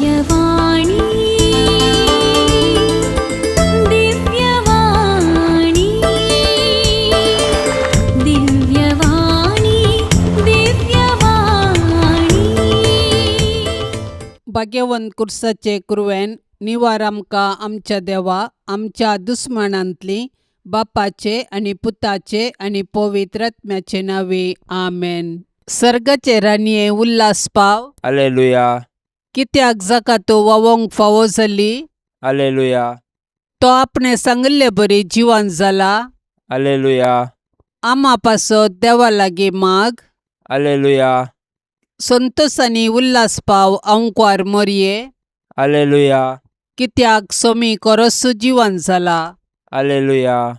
दिव्यवाणी, दिव्यवाणी, दिव्यवाणी, दिव्यवाणी. भाग्यवंत कुर्साचे कुरवेन निवार आमकां आमच्या देवा आमच्या दुस्मानांतली बापाचे आनी पुताचे आनी पवित्र आत्म्याचे नांवे आमेन. सर्गाचे राणये उल्हास पाव. अलेलुया. कित्याक जाका तो वावोंक फावो जाली. अलेलुया. तो आपणे सांगिल्ले बरी जिवन जाला. अलेलुया. आमा पासत देवा लागीं माग. अलेलुया. संतोस आनी उल्हास पाव आंकवार मोरये. अलेलुया. कित्याक सोमी कोरस्सू जिवन जाला. अलेलुया.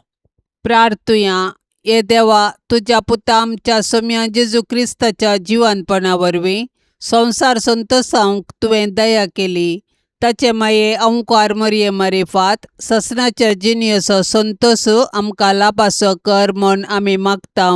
प्रार्थुया. हे देवा, तुज्या पुता आमच्या सोम्या जेजू क्रिस्ताच्या जिवनपणा वरवीं संवसार संतोसावंक तुवें दया केली. ताचे माये अंकार मरये मारिफात ससनाच्या जिणेचो संतोस आमकां लाभासो कर म्हूण आमी मागता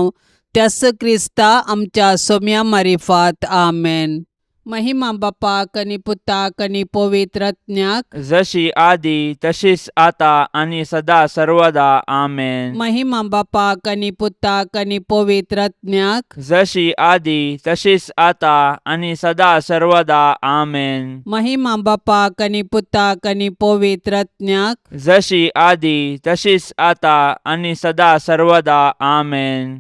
त्यास क्रिस्ता आमच्या सोम्या मारिफात. आमेन. महिमा बापाक आनी पुताक आनी पवित्र आत्म्याक. जशी आदी तशीच आता आणि सदा सर्वदा. आमेन. महिमा बापाक आनी पुताक आनी पवित्र आत्म्याक. जशी आदी तशीच आता आणि सदा सर्वदा. आमेन. महिमा बापाक आनी पुताक आनी पवित्र आत्म्याक. जशी आदी तशीच आता आणि सदा सर्वदा. आमेन.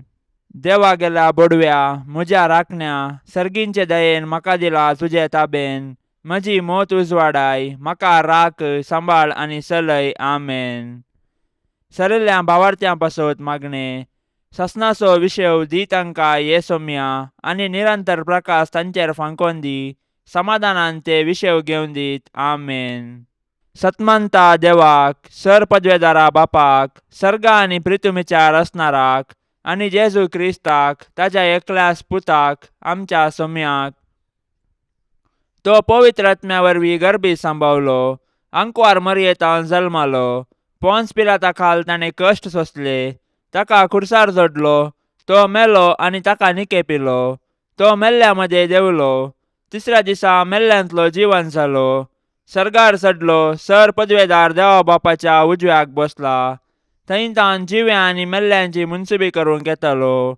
देवा गेल्या बोडव्या म्हज्या राखण्या, सर्गींचे दयेन म्हाका दिला तुजे ताबेन. म्हजी मोत उजवाडाय, म्हाका राख, सांबाळ आनी चलय. आमेन. सरिल्ल्या भावार्थ्यां पासत मागणें. ससनाचो विशेव दी तांकां ये सोम्या आनी निरंतर प्रकाश तांचेर फांकोन दी. समाधानान ते विशेव घेवन दीत. आमेन. सतमंता देवाक, सर पदवेदारा बापाक, सर्गा आनी प्रितुमीच्या रचणाराक आनी जेजू क्रिस्ताक ताज्या एकल्याच पुताक आमच्या सोम्याक, तो पवित्र आत्म्या वरवीं गर्भी सांबावलो, आंकवार मरयेतान जल्मालो, पोन्स पिलाता खाल ताणें कश्ट सोंसले, ताका खुर्सार जोडलो, तो मेलो आनी ताका निकेपिलो, तो मेल्ल्या मदें देंवलो, तिसऱ्या दिसा मेल्ल्यांतलो जिवन जालो, सर्गार चडलो, सर पदवेदार देवा बापाच्या उजव्याक बसला, थंय तावन जिव्या आनी मेल्ल्यांची मुनसुबी करूंक येतालो.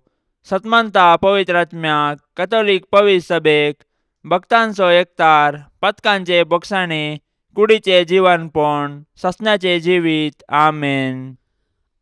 सतमंता पवित्र आत्म्याक, कथोलीक पवित्र सभेक, भक्तांचो एकतार, पथकांचे बोगसाणे, कुडीचे जिवनपण, ससण्याचे जिवीत. आमेन.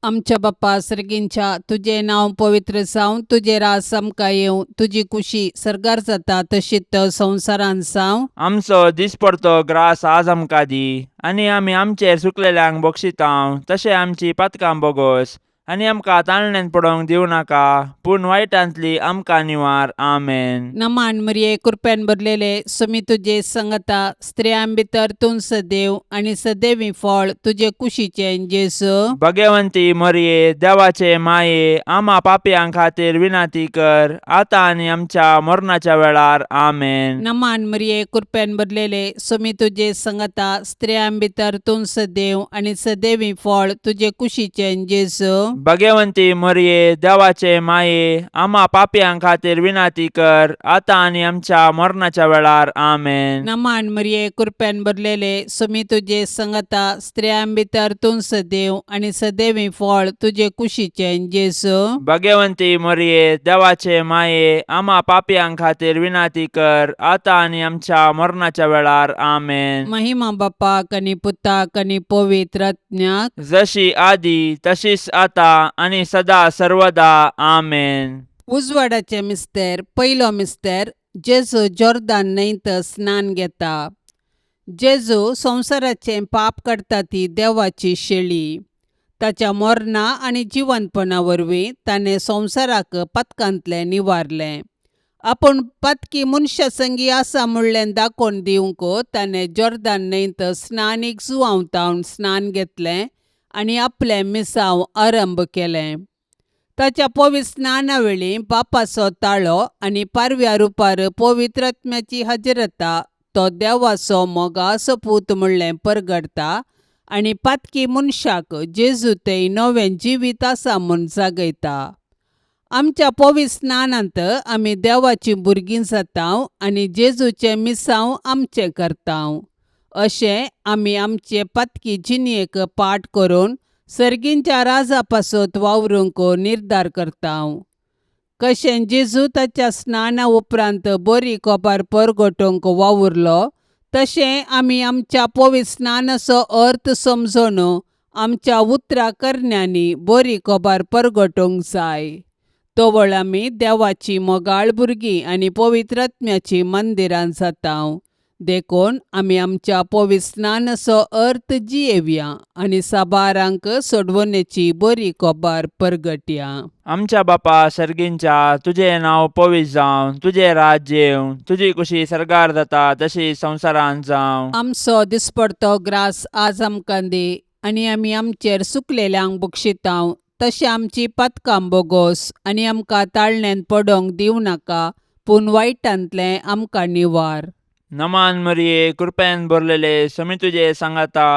आमच्या बाप्पा सर्गींच्या, तुजें नांव पवित्र जावं, तुजें रास आमकां येवं, तुजी कुशी सर्गार जाता तशीच संवसारांत जावं. आमचो दिसपडतो ग्रास आज आमकां दी आनी आमी आमचेर चुकलेल्यांक बक्षितांव तशें आमची पातकां बोगोस आनी आमकां ताळण्यांत पडोवंक दिवं नाका, पूण वायटांतली आमकां निवार. आमेन. नमान मरिये, कृपेन भरलेले, सुमी तुजे संगता, स्त्रियां भितर तूं सदैव आनी सदैवी फळ तुजे कुशीचें जेजू. भगवंती मरये, देवाचे माये, आमा पापयां खातीर विनंती कर आतां आनी आमच्या मरणाच्या वेळार. आमेन. नमान मरिये, कृपेन भरलेले, सुमी तुजे संगता, स्त्रियां भितर तूं सदैव आनी सदैवी फळ तुजे कुशीचें जेजू. भगवंती मरये, देवाचे माये, आमा पापयां खातीर विनंती कर आतां आनी आमच्या मरणाच्या वेळार. आमेन. नमान मरिये, कृपेन भरलेले, सुमी तुजे संगता, स्त्रियां भितर तूं सदैव आनी सदैवी फळ तुजे कुशीचें जेजू. भगवंती मरये, देवाचे माये, आमा पापयां खातीर विनंती कर आतां आनी आमच्या मरणाच्या वेळार. आमेन. महिमा बापाक आनी पुताक आनी पवित्र आत्म्याक. जशी आदी तशीच आता आनी सदा सर्वदा. आमेन. उजवाडाचे मिस्तेर. पयलो मिस्तेर. जेजू जोर्दान न्हंयत स्नान घेता. जेजू संवसाराचें पाप काडटा ती देवाची शेळी. ताच्या मरणा आनी जिवनपणा वरवीं ताणें संवसाराक पातकांतलें निवारलें. आपूण पातकी मनशा संगी आसा म्हणलें दाखोवन दिवंक ताणें जोर्दान न्हंयत स्नानीक जुवांव स्नान घेतलें आनी आपलें मिसांव आरंभ केलें. ताच्या पवित्र स्नाना वेळी बापाचो ताळो आनी पारव्या रुपार पवित्र आत्म्याची हजरता तो देवाचो मोगाचो पूत म्हणलें परगडता आनी पातकी मनशाक जेजू थंय नवें जिवीत आसा म्हूण जागयता. आमच्या पवित्र स्नानांत आमी देवाचीं भुरगीं जातांव आनी जेजूचें मिसांव आमचें करतांव. अशें आमी आमचे पातकी जिणेक पाठ करून सर्गींच्या राजा पासत वावरूंक निर्धार करतांव. कशें जेजू ताच्या स्नाना उपरांत बरी कोपार परगटोवंक वावुरलो तशें आमी आमच्या पवित्र स्नानाचो अर्थ समजून आमच्या उतरां करण्यांनी बरी खबर परगटोवंक जाय. तवळ आमी देवाची मोगाळ भुरगीं आनी पवित्र आत्म्याचीं मंदिरां जातांव. देखून आमी आमच्या पवित्र स्नानाचो अर्थ जियेवया आनी साबारांक सोडवणेची बरी खबर परगटया. आमच्या बापा सर्गींच्या, तुजें नांव पवित्र जावं, तुजें राज्य येवं, तुजी कुशी सर्गार जाता तशी संवसारांत जावं. आमचो दिसपडतो ग्रास आज आमकां दी आनी आमी आमचेर सुकलेल्यांक बक्षितांव तशें आमची पातकां बोगोस आनी आमकां ताळण्यांत पडोंक दिवं नाका पूण वायटांतलें आमकां निवार. नमान मरिये, कृपेन भरलेले, समी तुजे सांगाता,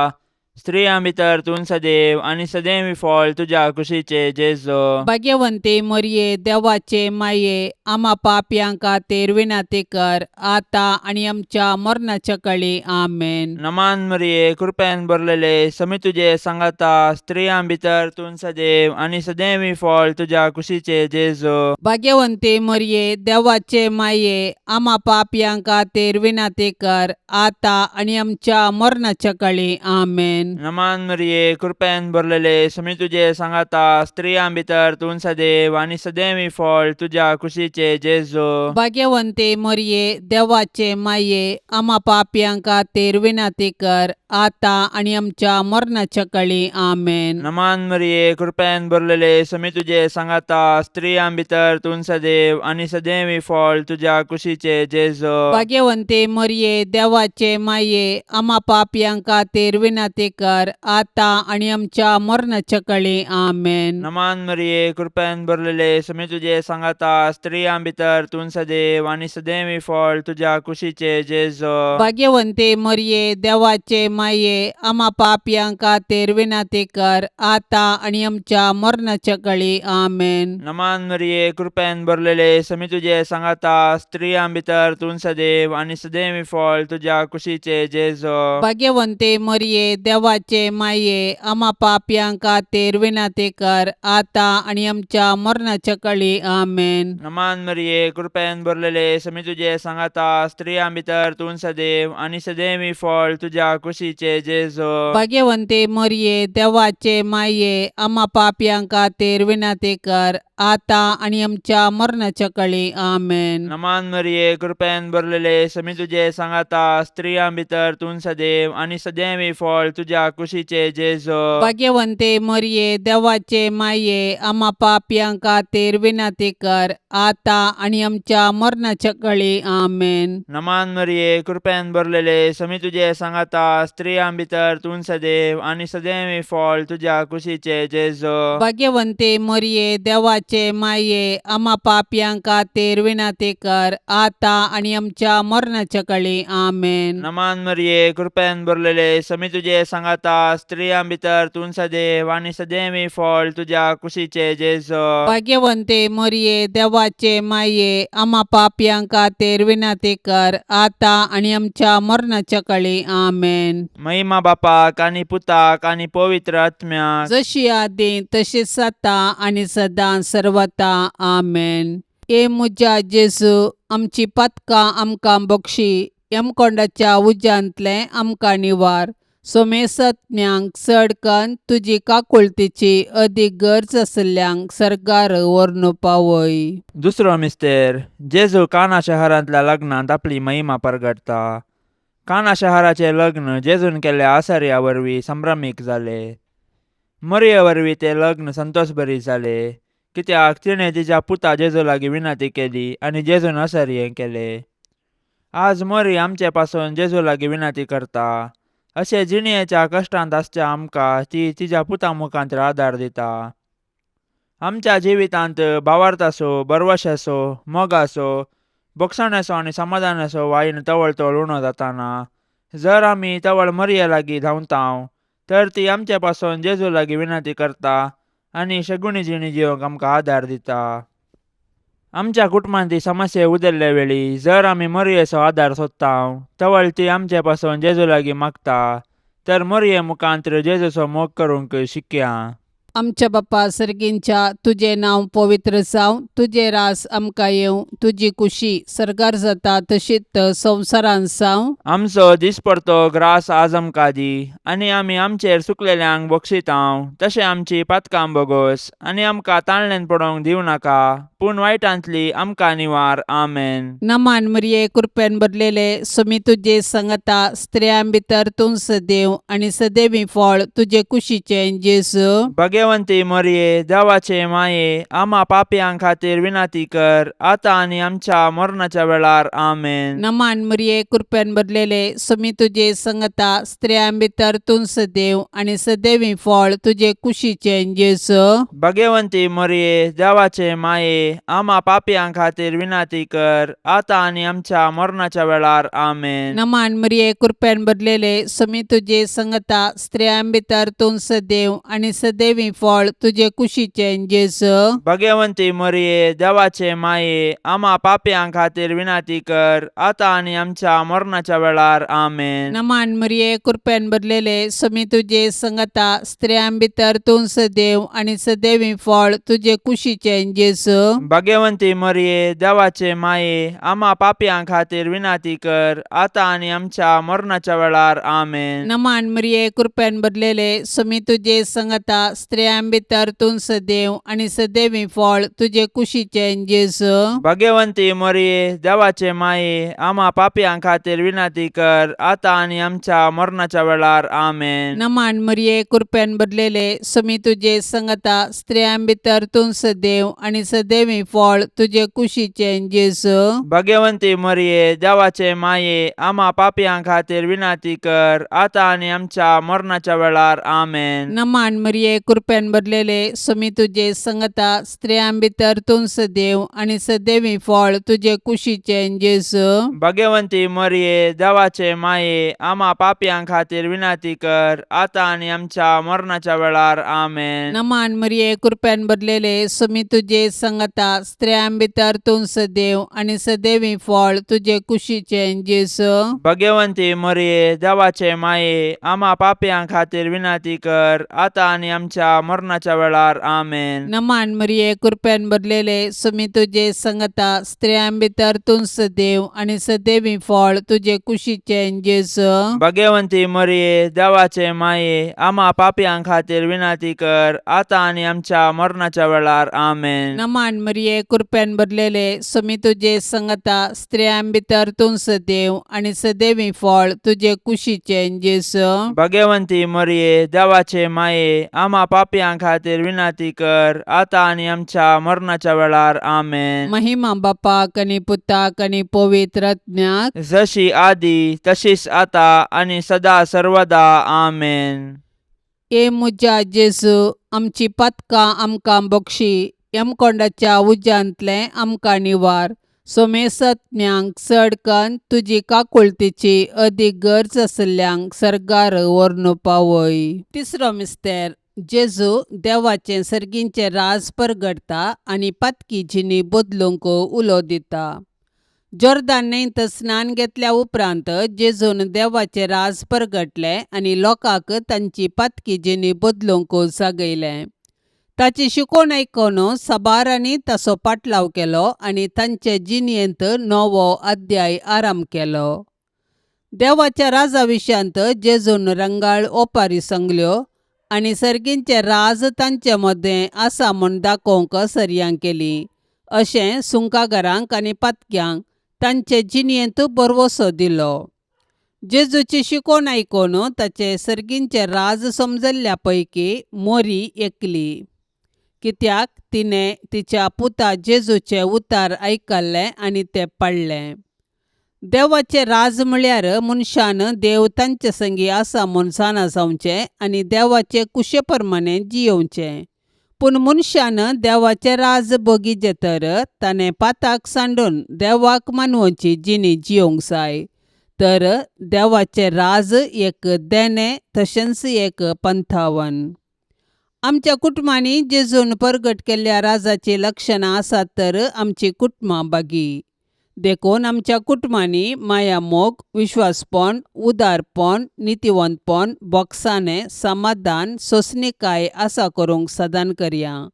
स्त्रियां भितर तूं सदैव आनी सदैव फळ तुज्या कुशीचे जेजो. भाग्यवंती मरये, देवाचे माये, आमा पापयां खातीर विनंती कर आतां आनी आमच्या मरणाच्या कळी. आमेन. नमान मरिये, कृपेन भरलेले, समी तुजे सांगाता, स्त्रियां भितर तूं सदैव आनी सदैव फळ तुज्या कुशीचे जेजो. भाग्यवंती मरये, देवाचे माये, आमा पापयां खातीर विनंती कर आतां आनी आमच्या मरणाच्या कळी. आमेन. नमान मरिये, कृपेन भरलेले, समी तुजे सांगाता, स्त्रियां भितर तूं सदैव आनी सदैव फळ तुज्या कुशीचे जेजो. भाग्यवंती मरये, देवाचे माये, आमा पापयां खातीर विनंती कर आतां आनी आमच्या मरणाच्या कळी. आमेन. नमान मरिये, कृपेन भरलेले, समी तुजे सांगाता, स्त्रियां भितर तूं सदैव आनी सदैव फळ तुज्या कुशीचे जेजो. भाग्यवंती मरये, देवाचे माये, आमा पापयां खातीर विनंती कर आतां आनी आमच्या मरणाच्या कळी. आमेन. नमान मरिये, कृपेन भरलेले, समी तुजे सांगाता, स्त्रियां भितर तूं सदैव आनी सदैव फळ तुज्या कुशीचे जेजो. भाग्यवंती मरये, देवाचे माये, आमा पापयां खातीर विनंती कर आतां आनी आमच्या मरणाच्या कळी. आमेन. नमान मरिये, कृपेन भरलेले, समी तुजे सांगाता, स्त्रियां भितर तूं सदैव आनी सदैव फळ तुज्या कुशीचे जेजो. भाग्यवंती मरये, देवाचे माये, आमा पापयां खातीर विनंती कर आतां आनी आमच्या मरणाच्या कळी. आमेन. नमान मरिये, कृपेन भरलेले, समी तुजे सांगाता, स्त्रियां भितर तूं सदैव आनी सदैव फळ तुज्या कुशीचे जेजो. भाग्यवंती मरये, देवाचे माये, आमा पापयां खातीर विनंती कर आतां आनी आमच्या मरणाच्या कळी. आमेन. नमान मरिये, कृपेन भरलेले, समी तुजे सांगाता, स्त्रियां भितर तूं सदैव आनी सदैव फळ तुज्या कुशीचे जेजो. भाग्यवंती मरये, देवाचे माये, आमा पापयां खातीर विनंती कर आतां आनी आमच्या मरणाच्या कळी. आमेन. नमान मरिये, कृपेन भरलेले, समी तुजे सांगाता, स्त्रियां भितर तूं सदैव आनी सदैव फळ तुज्या कुशीचे जेजो. भाग्यवंती मरये, देवाचे माये, आमा पापयां खातीर विनंती कर आतां आनी आमच्या मरणाच्या कळी. आमेन. नमान मरिये, कृपेन भरलेले, समी तुजे सांगाता, स्त्रियां भितर तूं सदैव आनी सदैव फळ तुज्या कुशीचे जेजो. भाग्यवंती मरये, देवाचे माये, आमा पापयां खातीर विनंती कर आतां आनी आमच्या मरणाच्या कळी. आमेन. महिमा बापाक आनी पुताक आनी पवित्र आत्म्याक, जशी आदी तशीच आतां आनी सदां सर्वता. आमेन. ए म्हज्या जेजू, आमची पातकां आमकां बक्षी, यमकोंडाच्या उज्यांतलें आमकां निवार, सोमेसत्म्यांक चड कन्न तुजी काकुळतीची अदीक गरज आशिल्ल्यांक सर्गार व्हरून पावय. दुसरो मिस्तेर, जेजू काना शहरांतल्या लग्नांत आपली महिमा परगटता. काना शहराचे लग्न जेजून केल्ल्या आसार्या वरवीं संभ्रमीक जाले. मरिये वरवीं ते लग्न संतोषभरीत जाले, कित्याक तिणें तिच्या पुता जेजू लागीं विनंती केली आनी जेजून आसर्ये केले. आज मरी आमचे पासून जेजू लागीं विनंती करता. अशे जिणेच्या कश्टांत आसच्या आमकां ती तिच्या पुता मुखांत आदार दिता. आमच्या जिवितांत भावार्थाचो, भरवशाचो, मोगाचो, भोगसण्याचो आनी समाधानाचो वायन तवळ तवळ उणो जाताना जर आमी तवळ मरिये लागीं धांवतांव तर ती आमचे पासून जेजू लागीं विनंती करता आनी शगुणी जिणी जिवंक आमकां आदार दिता. आमच्या कुटुंबांत समस्या उदरले वेळी जर आमी मोरयेचो आदार सोदता तवळ ती आमचे पासून जेजू लागीं मागता तर मोरये मुखांत्र जेजूचो मोग करूंक शिकया. आमच्या बापा सर्गींच्या तुजें नांव पवित्र जावं, तुजें रास आमकां येवं, तुजी कुशी सर्गार जाता तशीच संवसारांत जावं. आमचो दिसपडतो ग्रास आज आमकां दी आनी आमी आमचेर चुकलेल्यांक बक्षितांव तशें आमची पातकां बोगोस आनी आमकां ताणल्यान पडोवंक दिवं नाका पूण वायटांतली आमकां निवार. आमेन. नमान मरिये, कृपेन भरलेले, सुमी तुजे संगता, स्त्रियां भितर तूं सदैव आनी सदैवी फळ तुजे कुशीचें जेजू. भगवंती मोरये, देवाचे माये, आमा पापयां खातीर विनंती कर आतां आनी आमच्या मरणाच्या वेळार. आमेन. नमान मरिये, कृपेन भरलेले, सुमी तुजे संगता, स्त्रियां भितर तूं सदैव आनी सदैवी फळ तुजे कुशीचें जेजू. भगवंती मोरये, देवाचे माये, आमा पापयां खातीर विनंती कर आतां आनी आमच्या मरणाच्या वेळार. आमेन. नमान मरिये, कृपेन भरलेले, सुमी तुजे संगता, स्त्रियां भितर तूं सदैव आनी सदैवी फळ तुजे कुशीचें जेजू. भगवंती मोरये, देवाचे माये, आमा पापयां खातीर विनंती कर आतां आनी आमच्या मरणाच्या वेळार. आमेन. नमान मरिये, कृपेन भरलेले, सुमी तुजे संगता, स्त्रियां भितर तूं सदैव आनी सदैवी फळ तुजे कुशीचें जेजू. भगवंती मोरये, देवाचे माये, आमा पापयां खातीर विनंती कर आतां आनी आमच्या मरणाच्या वेळार. आमेन. नमान मरिये, कृपेन भरलेले, सुमी तुजे संगता, स्त्रियां भितर तूं सदैव आनी सदैवी फळ तुजे कुशीचें जेजू. भगवंती मोरये, देवाचे माये, आमा पापयां खातीर विनंती कर आतां आनी आमच्या मरणाच्या वेळार. आमेन. नमान मरिये, कृपेन भरलेले, सुमी तुजे संगता, स्त्रियां भितर तूं सदैव आनी सदैवी फळ तुजे कुशीचें जेजू. भगवंती मोरये, देवाचे माये, आमा पापयां खातीर विनंती कर आतां आनी आमच्या मरणाच्या वेळार. आमेन. नमान मरिये, कृपेन भरलेले, सुमी तुजे संगता, स्त्रियां भितर तूं सदैव आनी सदैवी फळ तुजे कुशीचें जेजू. भगवंती मोरये, देवाचे माये, आमा पापयां खातीर विनंती कर आतां आनी आमच्या मरणाच्या वेळार. आमेन. नमान मरिये, कृपेन भरलेले, सुमी तुजे संगता, स्त्रियां भितर तूं सदैव आनी सदैवी फळ तुजे कुशीचें जेजू. भगवंती मोरये, देवाचे माये, आमा पापयां खातीर विनंती कर आतां आनी आमच्या मरणाच्या वेळार. आमेन. नमान मरिये, कृपेन भरलेले, सुमी तुजे संगता, स्त्रियां भितर तूं सदैव आनी सदैवी फळ तुजे कुशीचें जेजू. भगवंती मोरये, देवाचे माये, आमा पापयां खातीर विनंती कर आतां आनी आमच्या मरणाच्या वेळार. आमेन. नमान मरिये, कृपेन भरलेले, सुमी तुजे संगता, स्त्रियां भितर तूं सदैव आनी सदैवी फळ तुजे कुशीचें जेजू. भगवंती मोरये, देवाचे माये, आमा पापयां खातीर विनंती कर आतां आनी आमच्या मरणाच्या वेळार. आमेन. महिमा बापाक आनी पुताक आनी पवित्र आत्म्याक, जशी आदी तशीच आता आनी सदा सर्वदा. आमेन. ए म्हज्या जेजू, आमची पातकां आमकां बक्षी, यमकोंडाच्या उज्यांतलें आमकां निवार, सोमेसत्म्यांक चड कन्न तुजी काकुळतीची अदीक गरज आशिल्ल्यांक सर्गार व्हरून पावय. तिसरो मिस्तेर, जेजू देवाचें सर्गींचें राज परगटता आनी पातकी जिणी बदलूंक उलो दिता. जोर्दान न्हंयत स्नान घेतल्या उपरांत जेजून देवाचें राज परगटलें आनी लोकांक तांची पातकी जिणी बदलूंक जागयलें. ताची शिकवण आयकून साबारांनी ताचो पाटलाव केलो आनी तांचे जिणेंत नवो अध्याय आराम केलो. देवाच्या राजा विशयांत जेजून रंगाळ ओपारी सांगल्यो आनी सर्गींचें राज तांचे मदें आसा म्हूण दाखोवंक सरयां केली. अशें सुंकागारांक आनी पातक्यांक तांचे जिणेंत भरवंसो दिलो. जेजूची शिकवण आयकून ताचें सर्गींचें राज समजल्ल्या पैकी मोरी एकली, कित्याक तिणें तिच्या पुता जेजूचें उतार आयकल्लें आनी तें पाळ्ळें. देवाचें राज म्हळ्यार मनशान देव तांचे संगी आसा म्हूण जाणा जावचें आनी देवाचे कुशे प्रमाणें जियोवचें. पूण मनशान देवाचें राज बगीचें तर ताणें पाताक सांडून देवाक मानवची जिणी जियोवंक जाय. तर देवाचें राज एक देणें तशेंच एक पंथावन. आमच्या कुटुंबांनी जेजून परगट केल्ल्या राजाची लक्षणां आसात तर आमची कुटुंबां बागी. देखून आमच्या कुटुंबांनी मायामोग, विश्वासपण, उदारपण, नितीवंतपण, बोगसाणें, समाधान, सोंसणीकाय आसा करूंक सदान करया.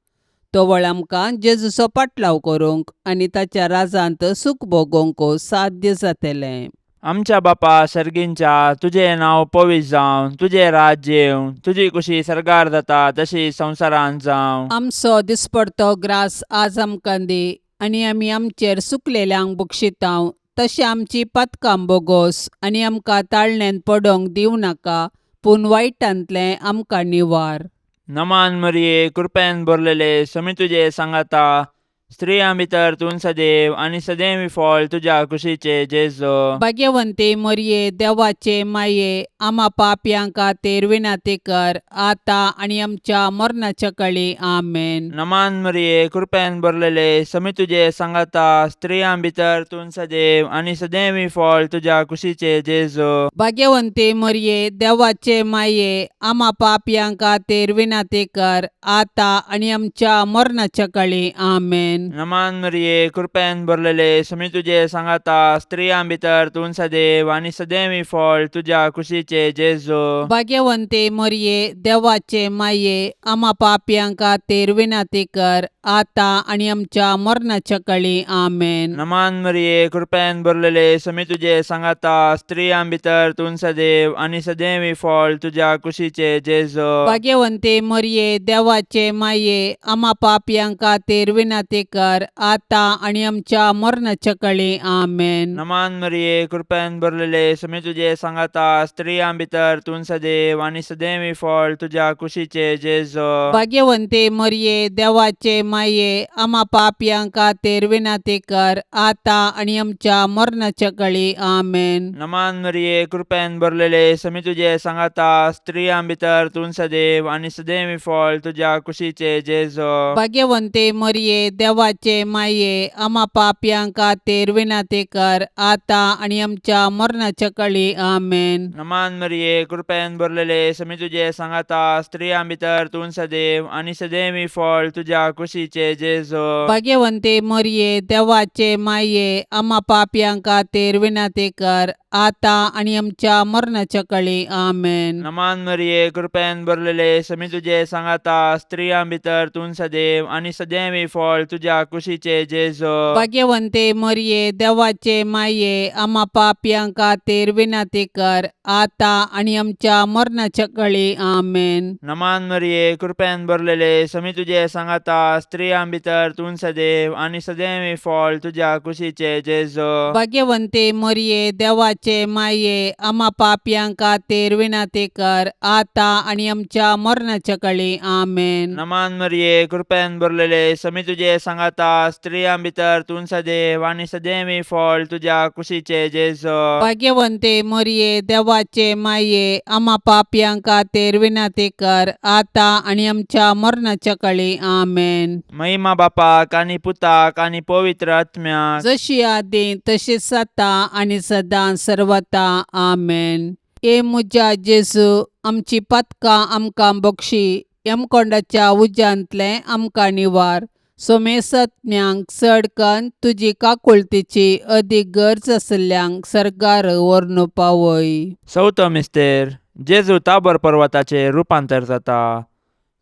तवळ आमकां जेजूचो पाटलाव करूंक आनी ताच्या राजांत सूख भोगोवंक साध्य जातलें. आमच्या बापा सर्गींच्या, तुजें नांव पवित्र जावं, तुजें राज्य येवं, तुजी कुशी सर्गार जाता तशी संवसारांत जावं. आमचो दिसपडतो ग्रास आज आमकां दी आनी आमी आमचेर सुकलेल्यांक बक्षितांव तशें आमची पातकां बोगोस आनी आमकां ताळण्यांत पडोंक दिवं नाका पूण वायटांतलें आमकां निवार. नमान मरिये, कृपेन भरलेले, समी तुजे सांगाता, स्त्रियां भितर तूं सदैव आनी सदैव फळ तुज्या कुशीचे जेजो. भाग्यवंती मरये, देवाचे माये, आमा पापयां खातीर विनंती कर आतां आनी आमच्या मरणाच्या कळी. आमेन. नमान मरिये, कृपेन भरलेले, समी तुजे सांगाता, स्त्रियां भितर तूं सदैव आनी सदैव फळ तुज्या कुशीचे जेजो. भाग्यवंती मरये, देवाचे माये, आमा पापयां खातीर विनंती कर आतां आनी आमच्या मरणाच्या कळी. आमेन. नमान मरिये, कृपेन भरलेले, समी तुजे सांगाता, स्त्रियां भितर तूं सदैव आनी सदैव फळ तुज्या कुशीचे जेजो. भाग्यवंती मरये, देवाचे माये, आमा पापयां खातीर विनंती कर आतां आनी आमच्या मरणाच्या कळी. आमेन. नमान मरिये, कृपेन भरलेले, समी तुजे सांगाता, स्त्रियां भितर तूं सदैव आनी सदैव फळ तुज्या कुशीचे जेजो. भाग्यवंती मरये, देवाचे माये, आमा पापयां खातीर विनंती कर आतां आनी आमच्या मरणाच्या कळी. आमेन. नमान मरिये, कृपेन भरलेले, समी तुजे सांगाता, स्त्रियां भितर तूं सदैव आनी सदैव फळ तुज्या कुशीचे जेजो. भाग्यवंती मरये, देवाचे माये, आमा पापयां खातीर विनंती कर आतां आनी आमच्या मरणाच्या कळी. आमेन. नमान मरिये, कृपेन भरलेले, समी तुजे सांगाता, स्त्रियां भितर तूं सदैव आनी सदैव फळ तुज्या कुशीचे जेजो. भाग्यवंती मरये, देवाचे माये, आमा पापयां खातीर विनंती कर आतां आनी आमच्या मरणाच्या कळी. आमेन. नमान मरिये, कृपेन भरलेले, समी तुजे सांगाता, स्त्रियां भितर तूं सदैव आनी सदैव फळ तुज्या कुशीचे जेजो. भाग्यवंती मरये, देवाचे माये, आमा पापयां खातीर विनंती कर आतां आनी आमच्या मरणाच्या कळी. आमेन. नमान मरिये, कृपेन भरलेले, समी तुजे सांगाता, स्त्रियां भितर तूं सदैव आनी सदैव फळ तुज्या कुशीचे जेजो. भाग्यवंती मरये, देवाचे माये, आमा पापयां खातीर विनंती कर आतां आनी आमच्या मरणाच्या कळी. आमेन. नमान मरिये, कृपेन भरलेले, समी तुजे सांगाता, स्त्रियां भितर तूं सदैव आनी सदैव फळ तुज्या कुशीचे जेजो. भाग्यवंती मरये, देवाचे माये, आमा पापयां खातीर विनंती कर आतां आनी आमच्या मरणाच्या कळी. आमेन. नमान मरिये, कृपेन भरलेले, समी तुजे सांगाता, स्त्रियां भितर तूं सदैव आनी सदैव फळ तुज्या कुशीचे जेजो. भाग्यवंती मरये, देवाचे माये, आमा पापयां खातीर विनंती कर आतां आनी आमच्या मरणाच्या कळी. आमेन. महिमा बापाक आनी पुताक आनी पवित्र आत्म्याक, जशी आदी तशीच आतां आनी सदां सर्वता. आमेन. ए म्हज्या जेजू, आमची पातकां आमकां बक्षी, यमकोंडाच्या उज्यांतलें आमकां निवार, सोमेसत्म्यांक चड कन्न तुजी काकुळतीची अदीक गरज आशिल्ल्यांक सर्गार व्हरून पावय. चवथो मिस्तेर, जेजू ताबोर पर्वताचेर रुपांतर जाता.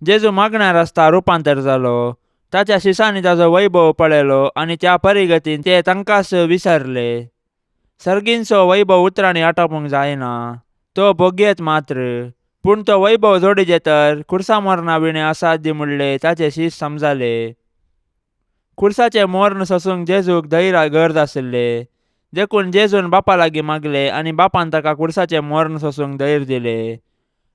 जेजू मागण्यार आसता रुपांतर जालो. ताच्या शिसांनी ताजो वैभव पळयलो आनी त्या परिगतीन ते तांकांच विसरले. सर्गींचो वैभव उतरांनी आटोवंक जायना, तो भोगयेत मात्र, पूण तो वैभव जोडीजे तर खुर्सा मरणा विणे असाध्य म्हणले ताचे शीस समजाले. खुर्साचें मर्ण सोसूंक जेजूक धैर्य गरज आशिल्ले, देखून जेजून बापा लागीं मागले आनी बापान ताका खुर्साचें मर्ण सोसूंक धैर्य दिले.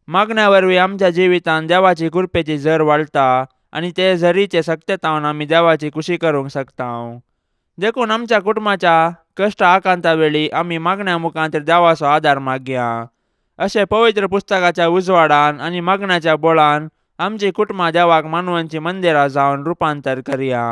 मागण्या वरवीं आमच्या जिवितांत देवाची कृपेची झर वाडटा आनी ते झरीचे सक्तेतावन आमी देवाची खुशी करूंक शकता. देखून आमच्या कुटुंबाच्या कश्ट आकांता वेळी आमी मागण्या मुखांत देवाचो आदार मागया. अशें पवित्र पुस्तकाच्या उजवाडान आनी मागण्याच्या बोळान आमची कुटुंबां देवाक मानवांची मंदिरां जावन रुपांतर करया.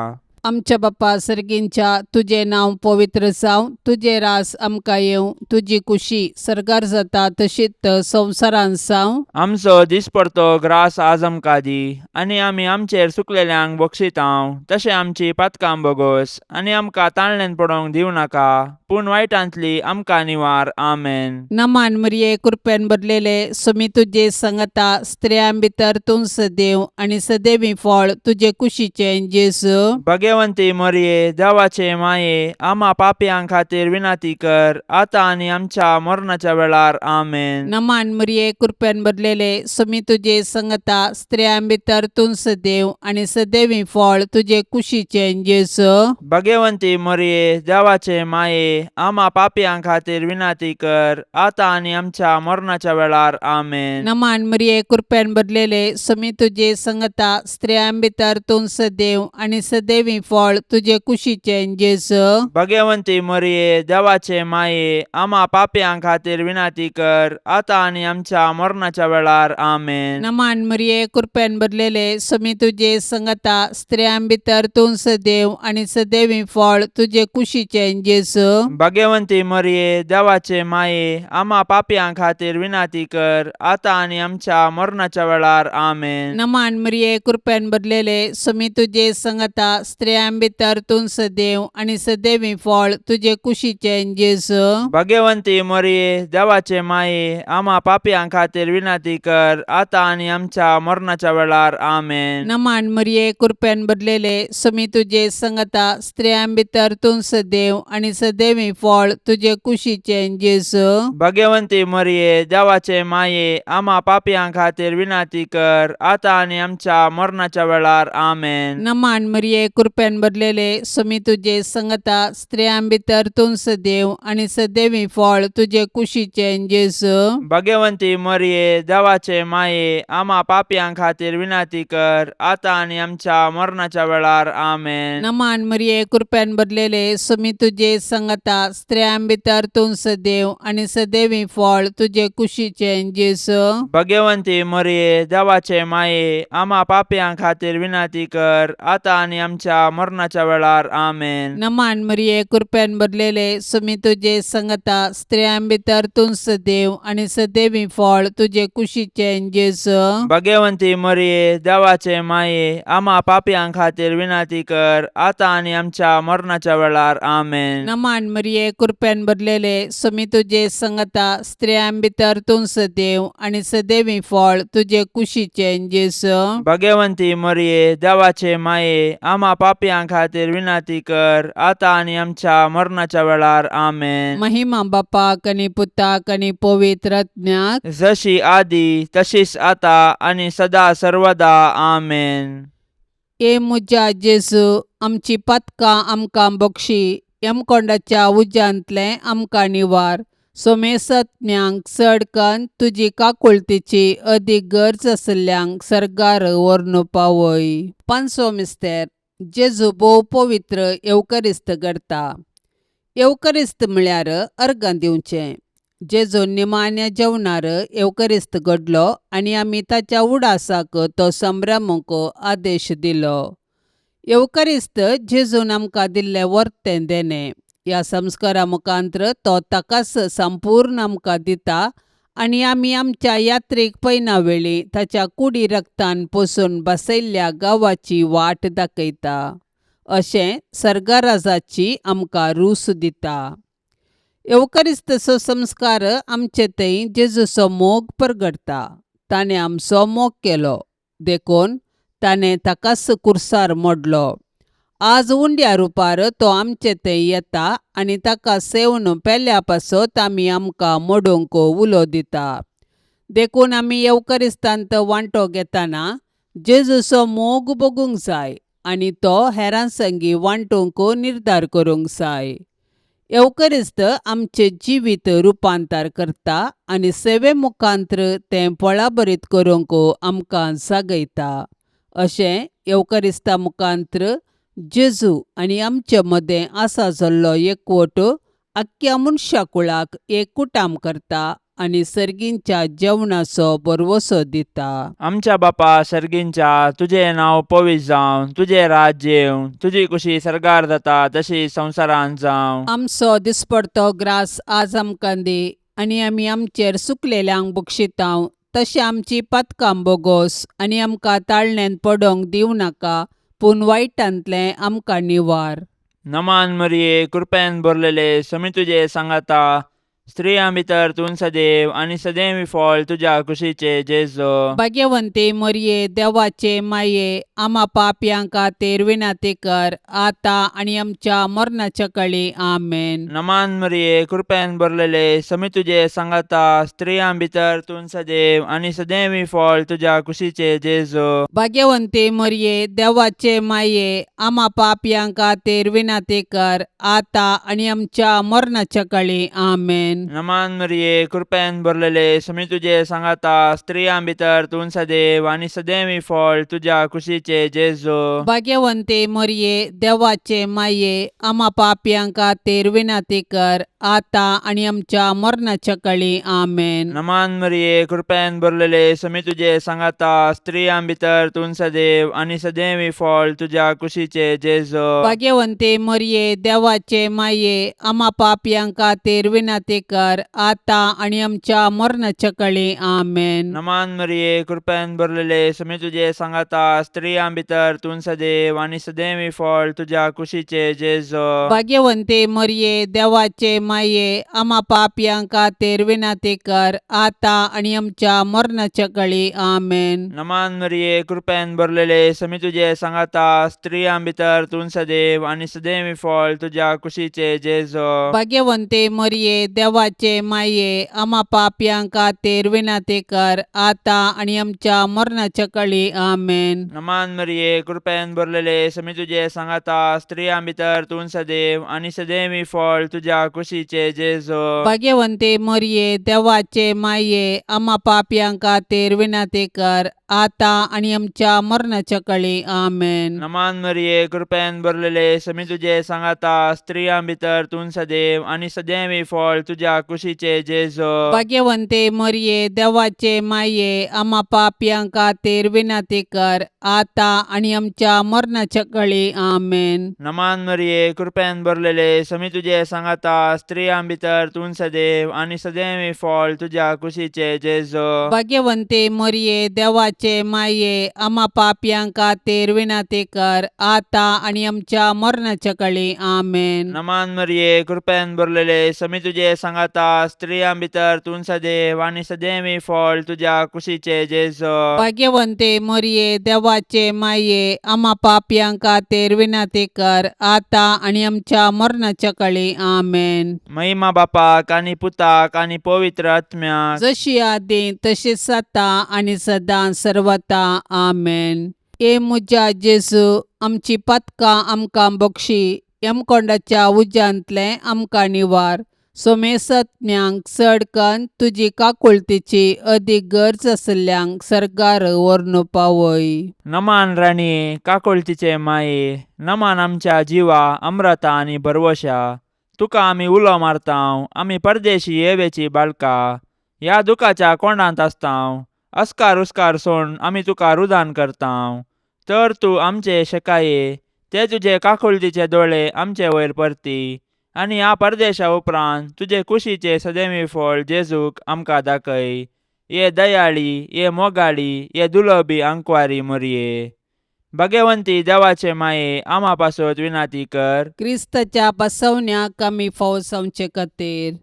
आमच्या बापा सर्गींच्या तुजें नांव पवित्र जावं, तुजें रास आमकां येवं, तुजी कुशी सर्गार जाता तशीच संवसारांत जावं. आमचो दिसपडतो ग्रास आज आमकां दी आनी आमी आमचेर चुकलेल्यांक बक्षितांव तशें आमची पातकां बोगोस आनी आमकां ताणल्यान पडोवंक दिवं नाका पूण वायटांतली आमकां निवार. आमेन. नमान मरिये, कृपेन भरलेले, सुमी तुजे संगता, स्त्रियां भितर तूं सदैव आनी सदैवी फळ तुजे कुशीचें जेजू. भगवंती मोरये, देवाचे माये, आमा पापयां खातीर विनंती कर आतां आनी आमच्या मरणाच्या वेळार. आमेन. नमान मरिये, कृपेन भरलेले, सुमी तुजे संगता, स्त्रियां भितर तूं सदैव आनी सदैवी फळ तुजे कुशीचें जेजू. भगवंती मोरये, देवाचे माये, आमा पापयां खातीर विनंती कर आतां आनी आमच्या मरणाच्या वेळार. आमेन. नमान मरिये, कृपेन भरलेले, सुमी तुजे संगता, स्त्रियां भितर तूं सदैव आनी सदैवी फळ तुजे कुशीचें जेजू. भगवंती मोरये, देवाचे माये, आमा पापयां खातीर विनंती कर आतां आनी आमच्या मरणाच्या वेळार. आमेन. नमान मरिये, कृपेन भरलेले, सुमी तुजे संगता, स्त्रियां भितर तूं सदैव आनी सदैवी फळ तुजे कुशीचें जेजू. भगवंती मोरये, देवाचे माये, आमा पापयां खातीर विनंती कर आतां आनी आमच्या मरणाच्या वेळार. आमेन. नमान मरिये, कृपेन भरलेले, सुमी तुजे संगता, स्त्रियां भितर तूं सदैव आनी सदैवी फळ तुजे कुशीचें जेजू. भगवंती मोरये, देवाचे माये, आमा पापयां खातीर विनंती कर आतां आनी आमच्या मरणाच्या वेळार. आमेन. नमान मरिये, कृपेन भरलेले, सुमी तुजे संगता, स्त्रियां भितर तूं सदैव आनी सदैवी फळ तुजे कुशीचें जेजू. भगवंती मोरये, देवाचे माये, आमा पापयां खातीर विनंती कर आतां आनी आमच्या मरणाच्या वेळार. आमेन. नमान मरिये, कृपेन भरलेले, सुमी तुजे संगता, स्त्रियां भितर तूं सदैव आनी सदैवी फळ तुजे कुशीचें जेजू. भगवंती मोरये, देवाचे माये, आमा पापयां खातीर विनंती कर आतां आनी आमच्या मरणाच्या वेळार. आमेन. नमान मरिये, कृपेन भरलेले, सुमी तुजे संगता, स्त्रियां भितर तूं सदैव आनी सदैवी फळ तुजे कुशीचें जेजू. भगवंती मोरये, देवाचे माये, आमा पापयां खातीर विनंती कर आतां आनी आमच्या मरणाच्या वेळार. आमेन. नमान मरिये, कृपेन भरलेले, सुमी तुजे संगता, स्त्रियां भितर तूं सदैव आनी सदैवी फळ तुजे कुशीचें जेजू. भगवंती मोरये, देवाचे माये, आमा पापयां खातीर विनंती कर आतां आनी आमच्या मरणाच्या वेळार. आमेन. नमान मरिये, कृपेन भरलेले, सुमी तुजे संगता, स्त्रियां भितर तूं सदैव आनी सदैवी फळ तुजे कुशीचें जेजू. भगवंती मोरये, देवाचे माये, आमा पापयां खातीर विनंती कर आतां आनी आमच्या मरणाच्या वेळार. आमेन. महिमा बापाक आनी पुताक आनी पवित्र आत्म्याक. जशी आदी तशीच आता आनी सदा सर्वदा. आमेन. ए म्हज्या जेजू, आमची पातकां आमकां बक्षी, यमकोंडाच्या उज्यांतलें आमकां निवार, सोमेसत्म्यांक चड कन्न तुजी काकुळतीची अदीक गरज आशिल्ल्यांक सर्गार व्हरून पावय. पांचवो मिस्तेर, जेजू भोव पवित्र येवकरिस्त करता. येवकरिस्त म्हळ्यार अर्गां दिवचें. जेजू निमाण्या जेवणार येवकरिस्त घडलो आनी आमी ताच्या उडासाक तो संभ्रमूंक आदेश दिलो. येवकरिस्त जेजून आमकां दिल्लें वर्तें देणें. ह्या संस्कारा मुखांत्र तो ताकाच संपूर्ण आमकां दिता आनी आमी आमच्या यात्रेक पयना वेळी ताच्या कुडी रक्तान पोसून बसयल्ल्या गांवाची वाट दाखयता. अशें सर्गराजाची आमकां रूस दिता. येवकरिस्तचो संस्कार आमचे थंय जेजूचो मोग परगटता. ताणें आमचो मोग केलो देखून ताणें ताकाच कुर्सार मोडलो. आज उंड्या रुपार तो आमचे थंय येता आनी ताका सेवन पेल्या पासत आमी आमकां मोडूंक उलो दिता. देखून आमी येवकरिस्तांत वांटो घेतना जेजूचो मोग बगूंक जाय आनी तो हेरां संगी वांटूंक निर्धार करूंक जाय. येवकरिस्त आमचें जिवीत रुपांतर करता आनी सेवे मुखांत्र तें फळाभरीत करूंक आमकां जागयता. अशें येवकरिस्ता मुखांत्र जेजू आनी आमचे मदें आसा जाल्लो एकवट आख्ख्या मनशा कुळाक एक कुटाम करता आनी सर्गींच्या जेवणाचो भरवसो दिता. आमच्या बापा सर्गींच्या तुजें नांव पवित्र जावं, तुजें राज्य येवं, तुजी कुशी सर्गार जाता तशी संवसारांत जावं. आमचो दिसपडतो ग्रास आज आमकां दी आनी आमी आमचेर सुकलेल्यांक बक्षितांव तशें आमची पातकां बोगोस आनी आमकां ताळण्यांत पडोंक दिवं नाका पूण वायटांतलें आमकां निवार. नमान मरिये, कृपेन भरलेले, समी तुजे सांगाता, स्त्रियां भितर तूं सदैव आनी सदैव फळ तुज्या कुशीचे जेजो. भाग्यवंती मरये, देवाचे माये, आमा पापयां खातीर विनंती कर आतां आनी आमच्या मरणाच्या कळी. आमेन. नमान मरिये, कृपेन भरलेले, समी तुजे सांगाता, स्त्रियां भितर तूं सदैव आनी सदैव फळ तुज्या कुशीचे जेजो. भाग्यवंती मरये, देवाचे माये, आमा पापयां खातीर विनंती कर आतां आनी आमच्या मरणाच्या कळी. आमेन. नमान मरिये, कृपेन भरलेले, समी तुजे सांगाता, स्त्रियां भितर तूं सदैव आनी सदैव फळ तुज्या कुशीचे जेजो. भाग्यवंती मरये, देवाचे माये, आमा पापयां खातीर विनंती कर आतां आनी आमच्या मरणाच्या कळी. आमेन. नमान मरिये, कृपेन भरलेले, समी तुजे सांगाता, स्त्रियां भितर तूं सदैव आनी सदैव फळ तुज्या कुशीचे जेजो. भाग्यवंती मरये, देवाचे माये, आमा पापयां खातीर विनंती कर आतां आनी आमच्या मरणाच्या कळी. आमेन. नमान मरिये, कृपेन भरलेले, समी तुजे सांगाता, स्त्रियां भितर तूं सदैव आनी सदैव फळ तुज्या कुशीचे जेजो. भाग्यवंती मरये, देवाचे माये, आमा पापयां खातीर विनंती कर आतां आनी आमच्या मरणाच्या कळी. आमेन. नमान मरिये, कृपेन भरलेले, समी तुजे सांगाता, स्त्रियां भितर तूं सदैव आनी सदैव फळ तुज्या कुशीचे जेजो. भाग्यवंती मरये, देवाचे माये, आमा पापयां खातीर विनंती कर आतां आनी आमच्या मरणाच्या कळी. आमेन. नमान मरिये, कृपेन भरलेले, समी तुजे सांगाता, स्त्रियां भितर तूं सदैव आनी सदैव फळ तुज्या कुशीचे जेजो. भाग्यवंती मरये, देवाचे माये, आमा पापयां खातीर विनंती कर आतां आनी आमच्या मरणाच्या कळी. आमेन. नमान मरिये, कृपेन भरलेले, समी तुजे सांगाता, स्त्रियां भितर तूं सदैव आनी सदैव फळ तुज्या कुशीचे जेजो. भाग्यवंती मरये, देवाचे माये, आमा पापयां खातीर विनंती कर आतां आनी आमच्या मरणाच्या कळी. आमेन. नमान मरिये, कृपेन भरलेले, समी तुजे सांगाता, स्त्रियां भितर तूं सदैव आनी सदैव फळ तुज्या कुशीचे जेजो. भाग्यवंती मरये, देवाचे माये, आमा पापयां खातीर विनंती कर आतां आनी आमच्या मरणाच्या कळी. आमेन. नमान मरिये, कृपेन भरलेले, समी तुजे सांगाता, स्त्रियां भितर तूं सदैव आनी सदैव फळ तुज्या कुशीचे जेजो. भाग्यवंती मरये, देवाचे माये, आमा पापयां खातीर विनंती कर आतां आनी आमच्या मरणाच्या कळी. आमेन. महिमा बापाक आनी पुताक आनी पवित्र आत्म्याक, जशी आदी तशीच आतां आनी सदां सर्वता. आमेन. ए म्हज्या जेजू, आमची पातकां आमकां बक्षी, यमकोंडाच्या उज्यांतलें आमकां निवार, सोमेसत्म्यांक चड कन्न तुजी काकुळतीची अदीक गरज आशिल्ल्यांक सर्गार व्हरून पावय. नमान राणये, काकुळतीचे माये, नमान आमच्या जिवा अम्रता आनी भरवशा, तुका आमी उलो मारतांव, आमी परदेशी येवेची बाळका, ह्या दुखाच्या कोंडांत आसतांव, अस्कार उस्कार सोड आमी तुका रुदान करतांव, तर तूं आमचे शेकाये ते तुजे काकुळतीचे दोळे आमचे वयर परती आनी ह्या परदेशा उपरांत तुजे कुशीचे सदैवी फळ जेजूक आमकां दाखय. ये दयाळी, ये मोगाळी, ये दुलबी आंकवारी मोरये, भाग्यवंती देवाचे माये, आमा पासत विनाती कर. क्रिस्ताच्या बसवण्याक आमी फावो जावचे खातीर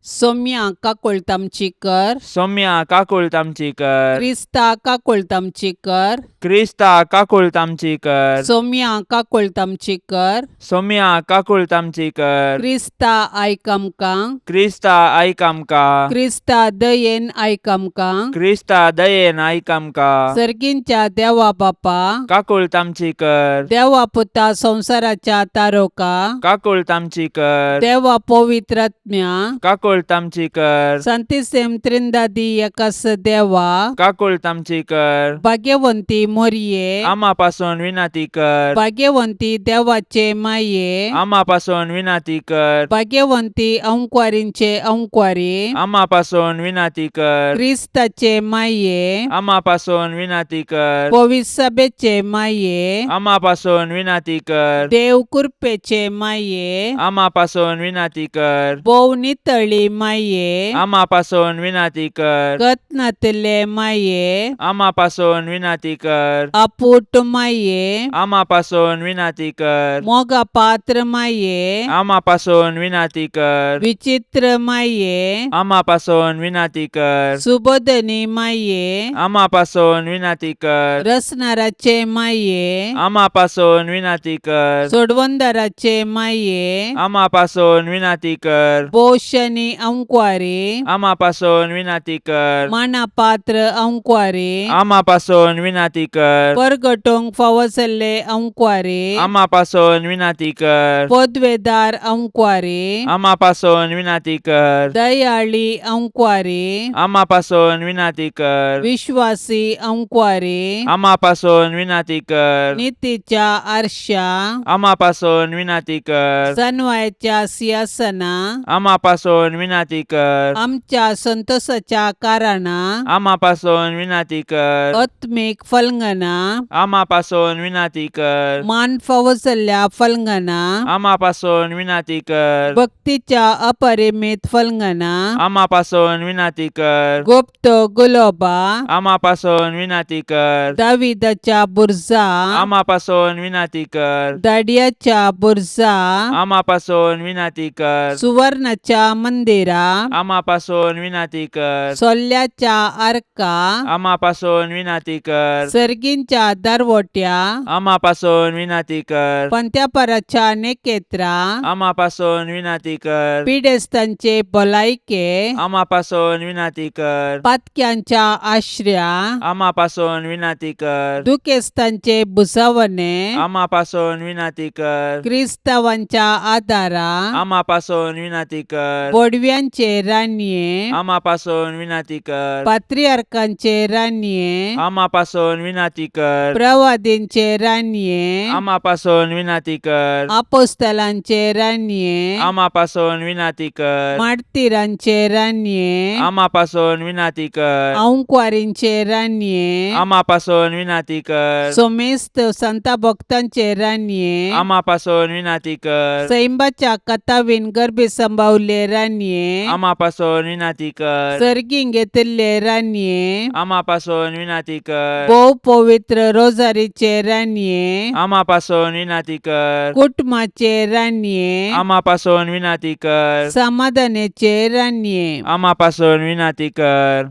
सोम्या काकुळट आमची कर. सोम्या काकुळट आमची कर. क्रिस्ता काकुळट आमची कर. क्रिस्ता काकुळट आमची कर. सोम्या काकुळट आमची कर. सोम्या काकुळट आमची कर. क्रिस्ता आयक आमकां. क्रिस्ता आयक आमकां. क्रिस्ता दयेन आयक आमकां. क्रिस्ता दयेन आयक आमकां. सर्गींच्या देवा बापा, काकुळट आमची कर. देवा पुता संवसाराच्या तारोका, काकुळट आमची कर. देवा पवित्र आत्म्या, काकुळट काकुळट आमची कर. सांतिसेम त्रिंदादी एकास देवा, काकुळट आमची कर. भाग्यवंती मोरये, आमा पासून विनंती कर. भाग्यवंती देवाचे माये, आमा पासून विनंती कर. भाग्यवंती अंकवारींचे अंकवारी, आमा पासून विनंती कर. क्रिस्ताचे माये, आमा पासून विनंती कर. पविसभेचे माये, आमा पासून विनंती कर. देव कृपेचे माये, आमा पासून विनंती कर. भोव नितळी माये, आमा पासून विनंती कर. गतनातले माये, आमा पासून विनंती कर. अपूट माये, आमा पासून विनंती कर. मोगा पात्र माये, आमा पासून विनंती कर. विचित्र माये, आमा पासून विनंती कर. सुबोधनी माये, आमा पासून विनंती कर. रसनाराचे माये, आमा पासून विनंती कर. सोडवंदाराचे माये, आमा पासून विनंती कर. पोषणी अंकवारी, आमा पासून विनंती कर. मानापात्र अंकवारी, आमा पासून विनंती कर. परगटोंक फावो जाल्ले अंकवारी, आमा पासून विनंती कर. पदवेदार अंकवारी, आमा पासून विनंती कर. दयाळी अंकवारी, आमा पासून विनंती कर. विश्वासी अंकवारी, आमा पासून विनंती कर. नितीच्या आरशा, आमा पासून विनंती कर. सनवायच्या सिंहासना, आमा पासून विनंती कर. आमच्या संतोषाच्या कारणा, आमा पासून विनंती कर. आत्मीक फलंगना, आमा पासून विनंती कर. मान फावो जाल्ल्या फलंगना, आमा पासून विनंती कर. भक्तीच्या अपरिमित फलंगना, आमा पासून विनंती कर. गुप्त गुलोबा, आमा पासून विनंती कर. दाविदाच्या बुर्जा, आमा पासून विनंती कर. दाडियाच्या बुर्जा, आमा पासून विनंती कर. सुवर्णाच्या मंदिरा, आमा पासून विनंती कर. सोल्ल्याच्या आर्का, आमा पासून विनंती कर. सर्गींच्या दरवट्या, आमा पासून विनंती कर. पंत्यापराच्या नेकेत्रा, आमा पासून विनंती कर. पिडेस्तांचे भलायके, आमा पासून विनंती कर. पातक्यांच्या आश्र्या, आमा पासून विनंती कर. दुखेस्तांचे भुजावणे, आमा पासून विनंती कर. क्रिस्तावांच्या आदारा, आमा पासून विनंती कर. बोडव्यांचे रानये, आमा पासून विनंती कर. पात्रियार्कांचे रानये, आमा पासून विनंती कर. प्रवादींचे रानये, आमा पासून विनंती कर. आपोस्तलांचे रानये, आमा पासून विनंती कर. मार्तीरांचे रानये, आमा पासून विनंती कर. अंकवारींचे रानये, आमा पासून विनंती कर. सोमेस्त संता भक्तांचे रानये, आमा पासून विनंती कर. सैंबाच्या कथावीन गर्भी संभावले रानये, आमा पासून विनंती कर. सर्गीं घेतिल्ले रानये, आमा पासून विनंती कर. भोव पवित्र रोजारीचे रानये, आमा पासून विनंती कर. कुटुंबाचे रानये, आमा पासून विनंती कर. समाधानाचे रानये, आमा पासून विनंती कर.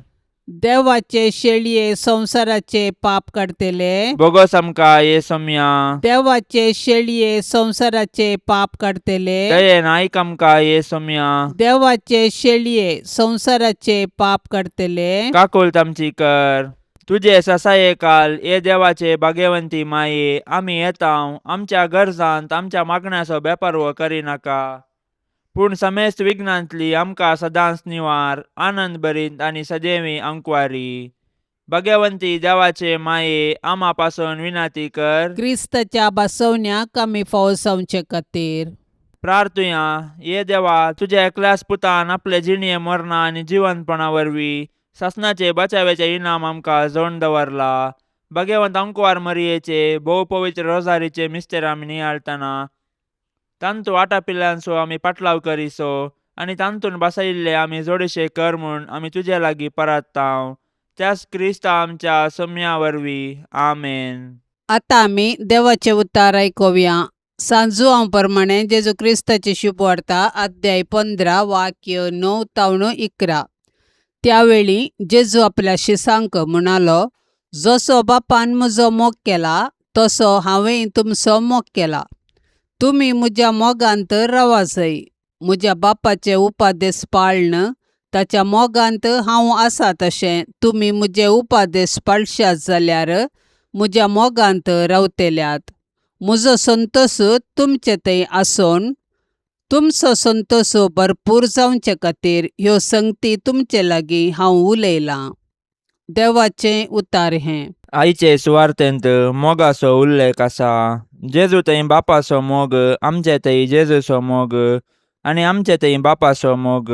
देवाचे शेळये संवसाराचे पाप काडतले, बोगस आमकां ये सोम्या. देवाचे शेळये संवसाराचे पाप काडतले, दयेन आयक आमकां ये सोम्या. देवाचे शेळये संवसाराचे पाप काडतले, काकुळट आमची कर. तुजे ससाये काल ये देवाचे भाग्यवंती माये, आमी येता आमच्या गरजांत आमच्या मागण्याचो बेपर्व करिनाका, पूण समेस्त विघ्नांतली आमकां सदांच निवार, आनंद भरीत आनी सदैवी अंकवारी. भाग्यवंती देवाचे माये, आमा पासून विनंती कर. क्रिस्ताच्या बसवण्याक आमी फावो जावचे खातीर. प्रार्थुया. ये देवा, तुज्या एकल्याच पुतान आपले जिणये मरणा आनी जिवंतपणा वरवीं सासणाचे बचाव्याचे इनाम आमकां जोडून दवरला. भगवंत अंकवार मरियेचे भोव पवित्र रोजारीचे मिस्तेर आमी नियाळतना तांतू आटापिल्ल्यांचो आमी पाटलाव करिसो आनी तांतून बसयिल्ले आमी जोडीशे कर म्हूण आमी तुजे लागीं परत्तांव, त्याच क्रिस्ता आमच्या सोम्या वरवीं. आमेन. आतां आमी देवाचें उतार आयकुया. सांजुआंव प्रमाणे जेजू क्रिस्ताची शुभवार्ता, अध्याय 15, वाक्य 9 तावन 11. त्यावेळी जेजू आपल्या शिसांक म्हणालो, जसो बापान म्हजो मोग केला तसो हांवें तुमचो मोग केला. तुमी म्हज्या मोगांत रावा जाय. म्हज्या बापाचे उपादेस पाळन ताच्या मोगांत हांव आसा तशें तुमी म्हजे उपादेस पाळशात जाल्यार म्हज्या मोगांत रावतल्यात. म्हजो संतोश तुमचे थंय आसून तुमचो संतोश भरपूर जावचे खातीर ह्यो संगती तुमचे लागीं हांव उलयलां. देवाचें उतार हें. आयचे सुवार्तेंत मोगाचो उल्लेख आसा. जेजू थंय बापाचो मोग, आमचे थंय जेजूचो मोग आनी आमचे थंय बापाचो मोग.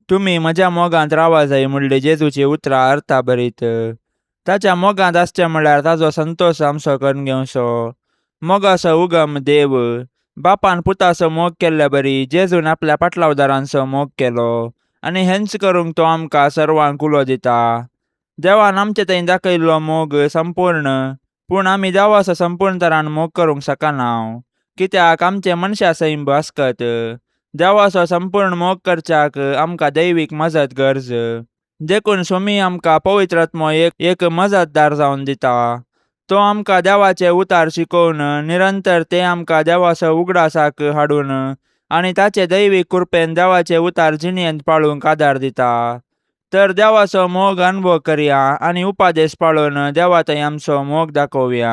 तुमी म्हज्या मोगांत रावा जाय म्हणली जेजूची उतरां अर्था भरीत. ताच्या मोगांत आसचें म्हळ्यार ताजो संतोश आमचो करून घेवचो. मोगाचो उगम देव. बापान पुताचो मोग केल्ले बरी जेजून आपल्या पाटलावदारांचो मोग केलो आनी हेंच करूंक तो आमकां सर्वांक उलो दिता. देवान आमचे थंय दाखयल्लो मोग संपूर्ण, पूण आमी देवाचो संपूर्ण तरान मोग करूंक शकना, कित्याक आमचे मनशा सैंब आसकत. देवाचो संपूर्ण मोग करच्याक आमकां दैवीक मजत गरज. देखून स्वामी आमकां पवित्र आत्मो एक एक मजतदार जावन दिता. तो आमकां देवाचे उतार शिकोवन निरंतर ते आमकां देवाचो उगडासाक हाडून आनी ताचे दैवीक कृपेन देवाचे उतार जिणेंत पाळूंक आदार दिता. तर देवाचो मोग अनुभव करया आनी उपादेश पाळून देवा थंय आमचो मोग दाखोवया.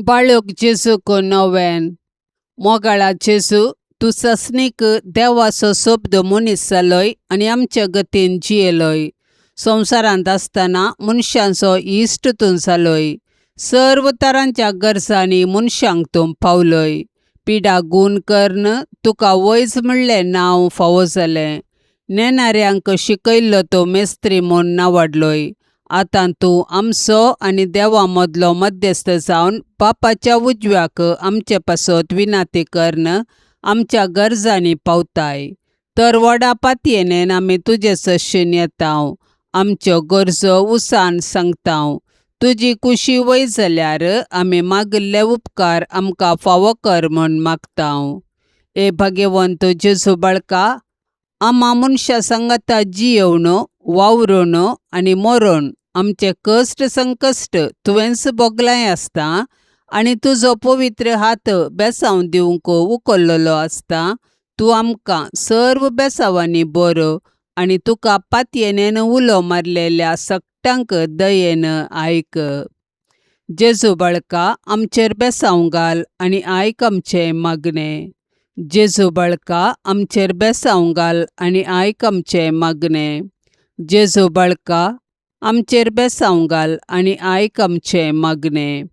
बाळक जेजूक नोवेन. मोगाळा जेजू, तूं ससनीक देवाचो शब्द मनीस जालोय आनी आमच्या गतीन जियेलोय. संवसारांत आसतना मनशांचो इश्ट तूं जालोय. सर्व तरांच्या गरजांनी मनशांक तूं पावलोय. पिडा गूण कर्ण तुका वैज म्हणलें नांव फावो जालें. नेणाऱ्यांक शिकयल्लो तो मेस्त्री म्हूण नावाडलोय. आतां तूं आमचो आनी देवा मदलो मध्यस्थ जावन बापाच्या उजव्याक आमचे पासत विनाती कर्ण आमच्या गरजांनी पावताय. तर व्हडा पातयेनेन आमी तुजे सशेन येता, आमच्यो गरजो उसान सांगता. तुजी कुशी वय जाल्यार आमी मागिल्ले उपकार आमकां फावो कर म्हूण मागता. ए भाग्यवंत जेजू बाळका, आमा मनशां सांगाता जियेवन, वावरून आनी मरोन आमचे कश्ट संकश्ट तुवेंच भोगलाय आसता आनी तुजो पवित्र हात बेसांव दिवंक उखल्लेलो आसता. तूं आमकां सर्व बेसांवांनी बरो आनी तुका पातयेनेन उलो मारलेल्या सगटांक दयेन आयक. जेजू बाळका, आमचेर बेसांव घाल आनी आयक आमचें मागणें. जेजू बाळका, आमचेर बेसांव घाल आनी आयक आमचें मागणें. जेजू बाळका, आमचेर बेसांव घाल आनी आयक आमचें मागणें.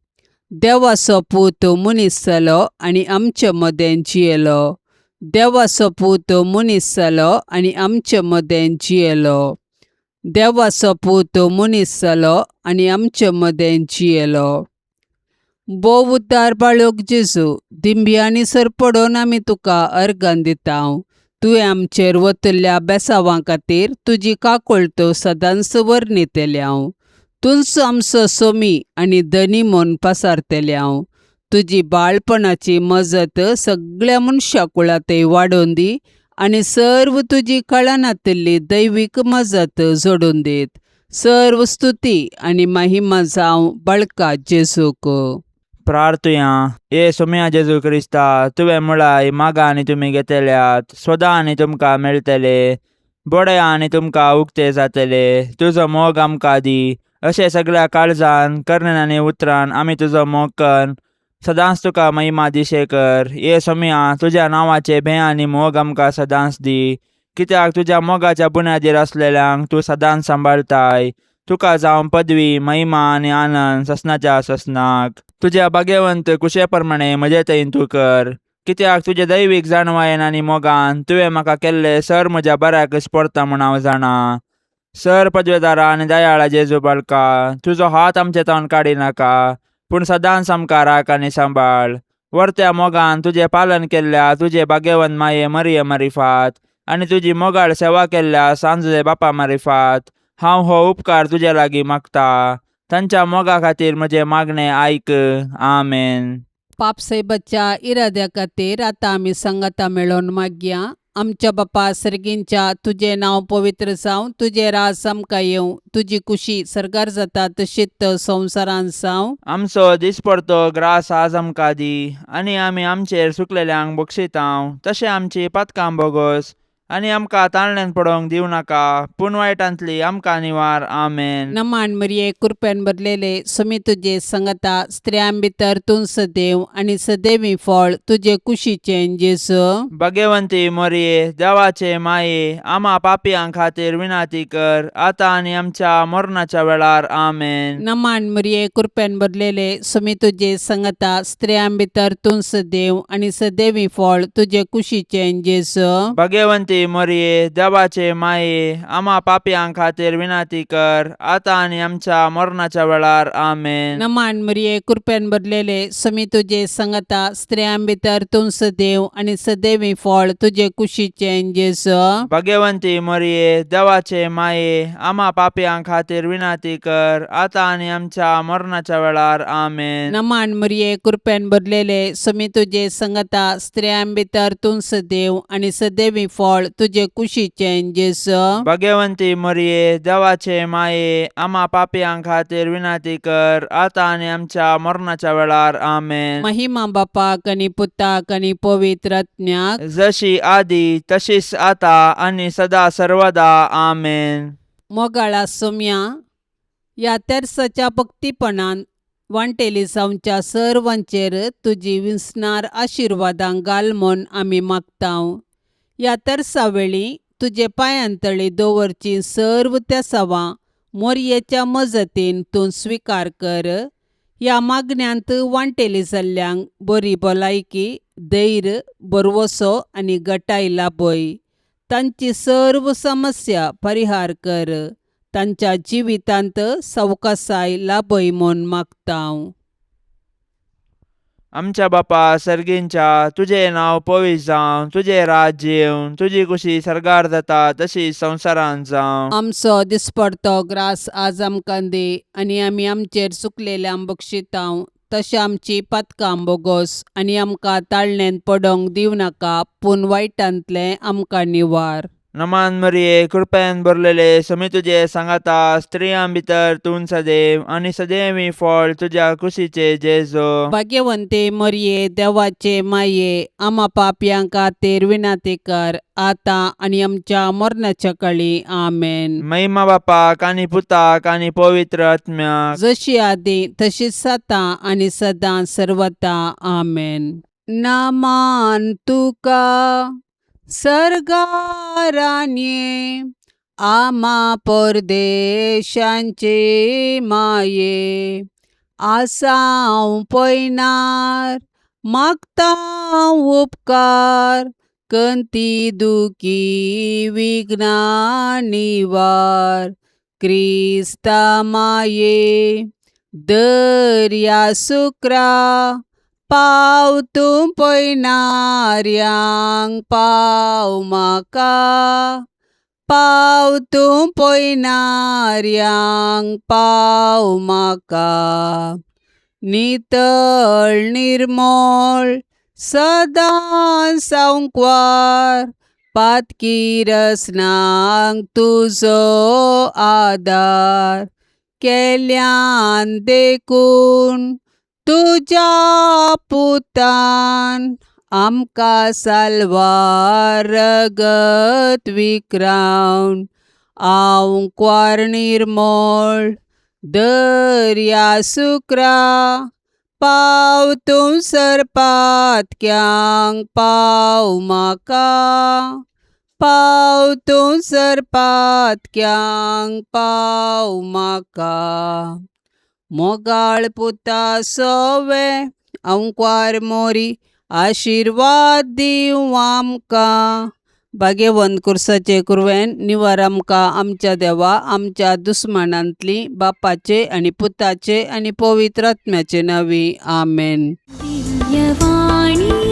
देवाचो पूत मनीस जालो आनी आमचे मदें जियेलो. देवाचो पूत मनीस जालो आनी आमचे मदें जियेलो. देवाचो पूत मनीस जालो आनी आमचे मदें जियेलो. भोव उद्दार बाळक जेजू, दिंब्यांनी सरपडोन आमी तुका अर्गां दिता. तुवें आमचेर वतल्या बेसांवां खातीर तुजी काकुळट सदांच वर्णितल्या. तूंच आमचो सोमी आनी धनी म्हूण पसारतल्या. तुजी बाळपणाची मजत सगळ्या मनशा कुळांतय वाडोवन दी आनी सर्व तुजी कळनातिल्ली दैवीक मजत जोडून दीत. सर्व स्तुती आनी महिमा जावं बाळका जेजूक. प्रार्थुया. ये सोम्या जेजू क्रिस्ता, तुवें म्हळाय, मागा आनी तुमी घेतल्यात, सोदा आनी तुमकां मेळटले, बडया आनी तुमकां उक्ते जातले. तुजो मोग आमकां दी, अशें सगळ्या काळजान, करण्यान आनी उतरान आमी तुजो मोग कर सदांच तुका महिमा दिशे कर. ये सोम्या, तुज्या नांवाचे भें आनी मोग आमकां सदांच दी, कित्याक तुज्या मोगाच्या बुन्यादीर आसलेल्यांक तूं सदांच सांबाळताय. तुका जावं पदवी, महिमा आनी आनंद ससनाच्या ससनाक. तुज्या भाग्यवंत कुशे प्रमाणे म्हजे थंय तूं कर, कित्याक तुजे दैवीक जाणवायेन आनी मोगान तुवें म्हाका केल्ले सर म्हज्या बऱ्याकच पडता म्हूण हांव जाणा. सर पदवेदारा आनी दयाळा जेजू बाळका, तुजो हात आमचे तावन काडिनाका, पूण सदांच आमकां राख आनी सांबाळ. वर्त्या मोगान तुजें पालन केल्ल्या तुजे भाग्यवंत माये मरिये मारिफात आनी तुजी मोगाळ सेवा केल्ल्या सांजुजे बापा मारिफात हांव हो उपकार तुजे लागीं मागता. तांच्या मोगा खातीर म्हजें मागणें आयक. आमेन. पापसाहेबाच्या इराद्या खातीर आतां आमी सांगाता मेळोवन मागया. आमच्या बापा सर्गींच्या, तुजें नांव पवित्र जावं, तुजें राज आमकां येवं, तुजी कुशी सर्गार जाता तशीच संवसारांत जावं. आमचो दिसपडतो ग्रास आज आमकां दी आनी आमी आमचेर सुकलेल्यांक बक्षितांव तशें आमची पातकां बोगोस आनी आमकां ताळण्यान पडोवंक दिवं नाका, पूण वायटांतली आमकां निवार. आमेन. नमान मरिये, कृपेन भरलेले, समी तुजे संगता, स्त्रियां भितर तूं सदैव आनी सदैवी फळ तुजे कुशीचें जेजू. भगवंती मोरये, देवाचे माये, आमा पापयां खातीर विनंती कर, आतां आनी आमच्या मरणाच्या वेळार. आमेन. नमान मरिये, कृपेन भरलेले, समी तुजे संगता, स्त्रियां भितर तूं सदैव आनी सदैवी फळ तुजे कुशीचें जेजू. भगवंती मोरये, देवाचे माये, आमा पापयां खातीर विनंती कर, आतां आनी आमच्या मरणाच्या वेळार. आमेन. नमान मरिये, कृपेन भरलेले, समी तुजे संगता, स्त्रियां भितर तूं सदैव आनी सदैवी फळ तुजे कुशीचें जेजू. भगवंती मोरये, देवाचे माये, आमा पापयां खातीर विनंती कर, आतां आनी आमच्या मरणाच्या वेळार. आमेन. नमान मरिये, कृपेन भरलेले, समी तुजे संगता, स्त्रियां भितर तूं सदैव आनी सदैवी फळ तुजे कुशीचें जेजू. भगवंती मोरये, देवाचे माये, आमा पापयां खातीर विनंती कर, आतां आनी आमच्या मरणाच्या वेळार. आमेन. महिमा बापाक आनी पुताक आनी पवित्र आत्म्याक, जशी आदी तशीच आता आनी सदा सर्वदा. आमेन. मोगाळा सोम्या, ह्या तेर्साच्या भक्तीपणान वांटेली जावच्या सर्वांचेर तुजी विसणार आशिर्वादां घाल म्हूण आमी मागतांव. ह्या तेर्सा वेळी तुजे पांयांतळी दवरची सर्व तेसावां मोरयेच्या मजतीन तूं स्विकार कर. ह्या मागण्यांत वांटेली जाल्ल्यांक बरी भलायकी, धैर्य, भरवसो आनी गटाय लाभय. तांची सर्व समस्या परिहार कर. तांच्या जिवितांत सवकासाय लाभय म्हूण मागतांव. आमच्या बापा सर्गींच्या, तुजें नांव पवित्र जावं, तुजें राज्य येवं, तुजी कुशी सर्गार जाता तशी संवसारांत जावं. आमचो दिसपडतो ग्रास आज आमकां दी आनी आमी आमचेर चुकलेल्यांक बक्षितांव तशें आमची पातकां बोगोस आनी आमकां ताळणेंत पडोंक दिवं नाका, पूण वायटांतलें आमकां निवार. नमान मरिये, कृपेन भरलेले, समी तुजे सांगाता, स्त्रियां भितर तूं सदैव आनी सदैवी फळ तुज्या कुशीचे जेजो. भाग्यवंते मरिये, देवाचे माये, आमा पापयां खातीर विनंती कर, आतां आनी आमच्या मरणाच्या कळी. आमेन. महिमा बापाक आनी पुताक आनी पवित्र आत्म्याक, जशी आदी तशीच आतां आनी सदां सर्वता. आमेन. नमान तुका सर्गारान्ये, आमा परदेशांचे माये, आसाव पयनार मागता उपकार, कंती दुखी विघ्ना निवार. क्रिस्ता माये, दर्या सुक्रा, पाव तूं पयनार्यांक, पाव म्हाका, पाव तूं पयनार्यांक, पाव म्हाका. नितळ निर्मळ सदां सांकवार, पातकी रसनांक तुजो आदार, केल्यान देखून तुज्या पुतान आमकां साल्वार रगत विक्रावन. आंकवार निर्मळ दर्या सुक्रा, पाव तूं सरपातक्यांक, पाव म्हाका, पाव तूं सरपातक्यांक, पाव म्हाका. मोगाळ पुता सोवे, अंकवार मोरी, आशिर्वाद दिवं आमकां. भाग्यवंत कुर्साचे कुरवेन निवार आमकां आमच्या देवा आमच्या दुस्मानांतली, बापाचे आनी पुताचे आनी पवित्र आत्म्याचे नांवी. आमेन. दिव्यवाणी.